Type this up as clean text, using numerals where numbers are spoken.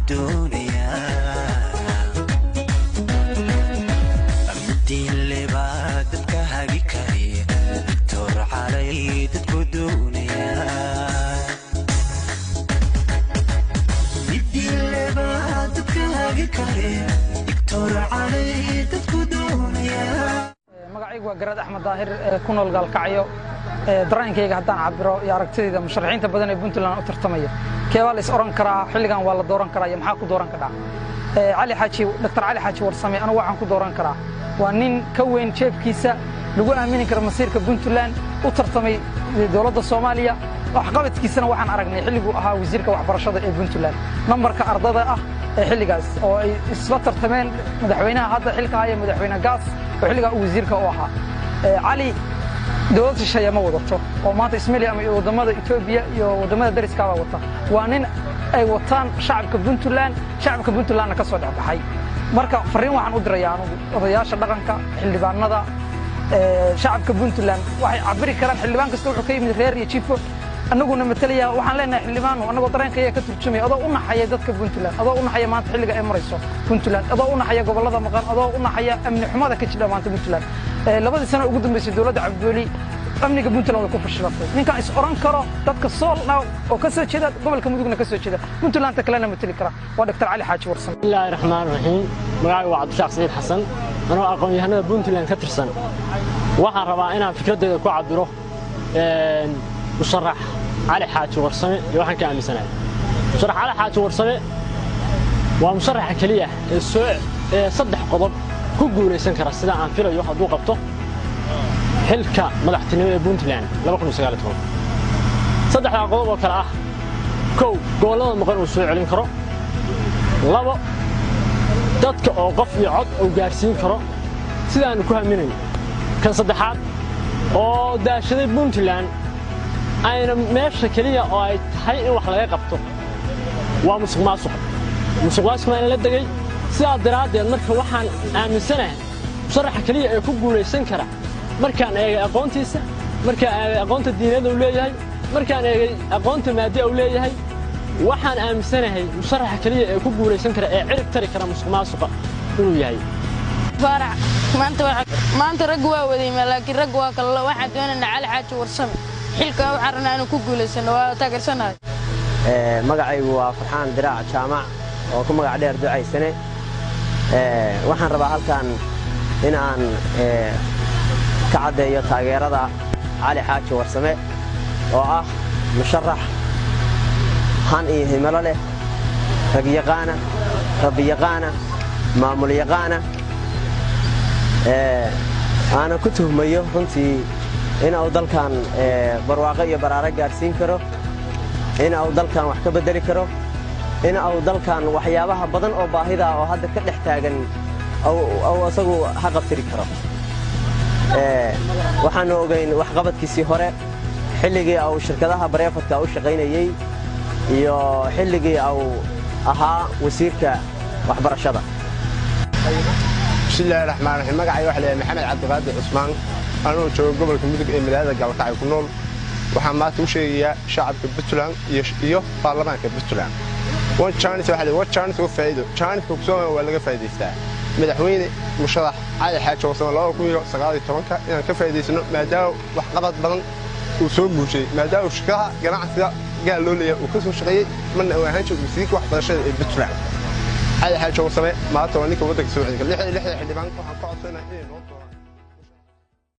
Doonayaa Diinlebaa dadka hagi kare, Doctor Calay dadku doonayaa. Diinlebaa dadka hagi kare, Doctor Calay dadku doonayaa. Magacaygu waa Garaad Axmed Daahir ee ku nool Gaalkacyo. Dareenkayga haddaan cabiro iyo aragtidayda, musharaxiinta badan ee Puntland u tartamaya, keebaa la is oran karaa xilligan waa la dooran karaa iyo maxaa ku dooran karaa? Cali Xaaji, Dr. Cali Xaaji Warsame anigu waxaan ku dooran karaa waa nin ka weyn jeebkiisa, lagu aamini kara masiirka Puntland, u tartamay dowladda Soomaaliya. Waxqabadkiisana waxaan aragnay xilliguu ahaa wasiirka waxbarashada ee Puntland, nambarka ardada ah ee xilligaas oo ay isla tartameen madaxweynaha hadda xilka haya, Madaxweyne Gaas, oo xilligaa uu wasiirka u ahaa. Cali dowlad shisheeye ma wadato oo maanta Ismaili ama waddamada Etoobiya iyo waddamada dariskaabaa wata. Waa nin ay wataan shacabka Puntland, shacabka Puntlandna ka soo dhexbaxay. Marka farriin waxaan u dirayaa anugu odayaasha dhaqanka, xildhibaanada, shacabka Puntland waxay cabiri karaan. Xildhibaan kasta wuxuu ka yimid reer iyo jifo annaguna matalaya. Waxaan leenahay xildhibaano, annagoo dareenkaya ka turjumaya, adoo u naxaya dadka Puntland, adoo u naxaya maanta xilliga ay marayso Puntland, adoo u naxaya gobollada maqan, adoo u naxaya amni xumada ka jidha maanta Puntland. 2dii sano ugu dambaysay dowladda Cabdiweli amniga Puntland way ku fashilatay. Ninkaan is oran karo dadka Soolna oo ka soo jeeda gobolka Mudugna ka soo jeeda, Puntlandta kalena matali kara, waa Dr. Cali Xaaji Warsame. Bismillaahi raxmaan raxiim. Magacaygu waa Cabdishaaq Saciid Xasan. Anoo aqoon-yahanada Puntland ka tirsan, waxaan rabaa inaan fikraddeeda ku cabiro musharax Cali Xaaji Warsame iyo waxaan ka aaminsanahay. Musharax Cali Xaaji Warsame waa musharaxa keliya ee soo ee saddex qodob ku guulaysan kara, sida aan filayo, hadduu qabto xilka madaxtinimo ee Puntland. Saddexdaa qodob oo kale ah: kow, gobollada maqan uu soo celin karo; labo, dadka oo qof iyo cod uu gaadhsiin karo sidaannu ku haminayo; kan saddexaad oo daashaday Puntland ayna meesha keliya oo ay tahay in wax laga qabto waa musuq maasuqa. Musuq maasuq baana la degay. Sidaa daraaddeed marka waxaan aaminsanahay musharaxa keliya ee ku guulaysan kara, markaan eegay aqoontiisa, markaan eegay aqoonta diineed uu leeyahay, markaan eegay aqoonta maadiya uu leeyahay, waxaan aaminsanahay musharaxa keliya ee ku guulaysan kara ee cirib tari kara musuq maasuqa inuu yahay. Faarax. Maanta raggu waa wadayma, laakiin raggu waa kala. Waxaan doonaynaa Cali Xaaji Warsame. Xilka waxaan rabnaa inuu ku guulaysano, waa taageersanahay. Magacaygu waa Farxaan Diraac Jaamac oo ku magac dheer Ducaysane. Waxaan rabaa halkan in aan ka caddeeyo taageerada Cali Xaaji Warsame, oo ah musharax han iyo himilo leh, ragyaqaana, rabbiyaqaana, maamul yaqaana, aanan ku tuhmayo runtii in uu dalkan barwaaqo iyo baraaro gaadhsiin karo, in uu dalkan wax ka beddeli karo, in uu dalkan waxyaabaha badan oo baahida oo hadda ka dhex taagan uu isagu haqabtiri karo. Waxaannu ogayn waxqabadkiisii hore, xilligii uu shirkadaha private-ka u shaqaynayey iyo xilligii uu ahaa wasiirka waxbarashada. Bismillaahi raxmaan raxiim. Magacay waxa la Maxamed Cabdiqaadir Cusmaan, anuu joogo gobolka Mudug ee magaalada Gaalkacyo ku nool. Waxaan maanta u sheegayaa shacabka Puntland iyo baarlamaanka Puntland, one chance waxa la one chance uga faa'iido. Chance kusoo waa laga faa'iidaystaa. Madaxweyne musharax Cali Xaaji Warsame 2019-ka inaan ka faa'iidaysano, maadaama waxqabad badan uu soo muujiyey, maadaama shirkadaha ganacsiga gaal loo leeyahay uu ka soo shaqeeyey, marna uu ahaan jiray wasiirka waxbarashada ee Puntland. Cali Xaaji Warsame maanta waa ninka waddanka soo celiya. 66-da xildhibaan waxaan ka codsanayaa inay noo dooraan.